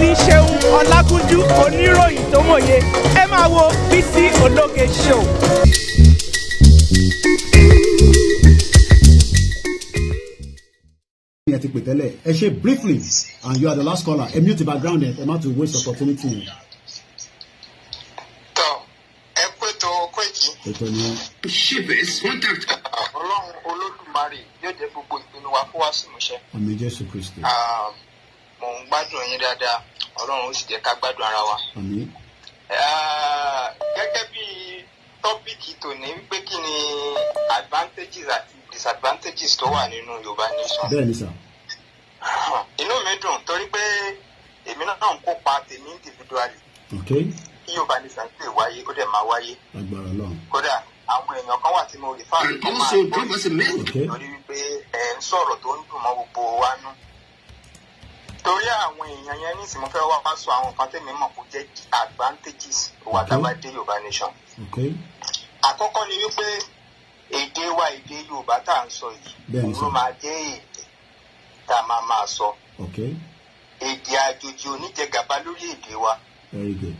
Bísí Ṣeun Ọlágúnjú, oníròyìn tó mòye. Ẹ máa wo Bísí Ológe Show. Ẹ ti pè tẹ́lẹ̀, ẹ ṣe briefly, and you are the last caller. Ẹ mute the background, ẹ má to waste opportunity yẹn. Tọ, ẹ kú ètò, Koiki. Ètò nìyẹn. Shivers contact. Ọlọ́run Olódùmarè yóò jẹ́ gbogbo ìpinnu wa kó wá sí ìmúṣẹ. Àmín, Jésù Kristi. Ah, mò ń gbádùn yín dáadáa, Ọlọ́run ó sì jẹ́ ká gbádùn ara wa. Àmín. Ah, gẹ́gẹ́ bí topic tòní wípé kí ni advantages àti disadvantages tó wà nínú Yorùbá Nation. Bẹ́ẹ̀ ni sà. Inú mi dùn torí pé èmi náà ń kópa tèmi individually kí Yorùbá Nation lè wáyé, ó dẹ̀ máa wáyé. Agbára Ọlọ́run. Kódà àwọn èèyàn kan wà tí mo rí fáwọn And also drop us a mail. Torí wípé ẹ ń sọ̀rọ̀ tó ń dùn mọ́ gbogbo wa nú. Torí àwọn èèyàn yẹn nísìnyí, mo fẹ́ wá sọ àwọn nǹkan tèmi mọ̀ kó jẹ́ advantages wa tá a bá dé Yorùbá Nation. Àkọ́kọ́ ni wípé èdè wa, èdè Yorùbá tá à ń sọ yìí, òun ló máa jẹ́ èdè tá a máa máa sọ. Èdè àjòjì ò ní jẹ gàba lórí èdè wa. Very good.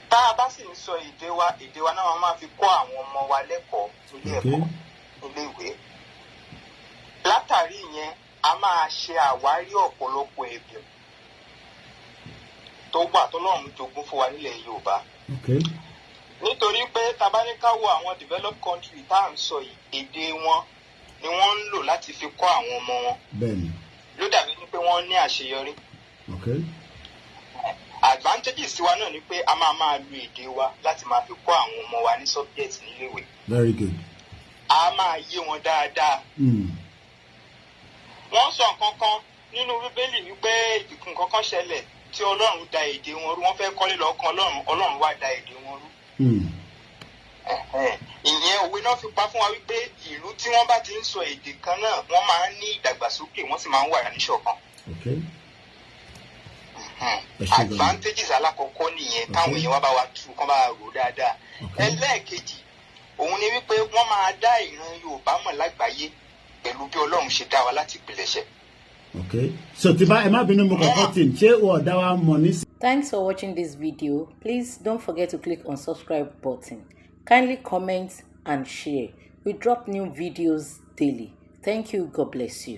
Tá a bá sì ń sọ èdè wa, èdè wa náà wọ́n máa fi kọ́ àwọn ọmọ wa lẹ́kọ̀ọ́ nílé ẹ̀kọ́, nílé ìwé. Látàrí ìyẹn, a máa ṣe àwárí ọ̀pọ̀lọpọ̀ ẹ̀bùn tó wà tọ́lọ́run jogún fún wa nílẹ̀ Yorùbá, nítorí pé tá a bá ní ká wo àwọn developed country tá à ń sọ yìí, èdè wọn ni wọ́n ń lò láti fi kọ́ àwọn ọmọ wọn. Ló dàbí ní pé wọ́n ní àṣeyọrí. Advantages tiwa náà ni pé a máa máa lo èdè wa láti máa fi kọ́ àwọn ọmọ wa ní subject níléèwé. Very good. A máa yé wọn dáadáa. Wọ́n sọ nǹkan kan nínú Bíbélì wípé nǹkan kan ṣẹlẹ̀ tí Ọlọ́run da èdè wọn rú. Wọ́n fẹ́ kọ́lé lọ́kàn Ọlọ́run, Ọlọ́run wá da èdè wọn rú. Ẹ̀hẹ́n. Ìyẹn òwe náà fi pa fún wa wípé ìlú tí wọ́n bá ti ń sọ èdè kan náà, wọ́n máa ń ní ìdàgbàsókè, wọ́n sì máa ń wà níṣọ̀kan. Ẹ ṣé gan-an. Advantages alákọ̀ọ́kọ́ nìyẹn, táwọn èèyàn wá bá wa tú kán bá wa rò dáadáa. Ẹlẹ́ẹ̀kejì òun ni wípé wọ́n máa dá ìran Yorùbá mọ̀ lágbàáyé pẹ̀lú bí Ọlọ́run ṣe dá wa láti ìpilẹ̀ṣẹ̀. Okay, so tí bá, ẹ má bínú, mo kàn cut in, ṣé wọ́n dá wa mọ̀ ní Thanks for watching this video. Please don't forget to click on subscribe button. Kindly comment and share. We drop new videos daily. Thank you. God bless you.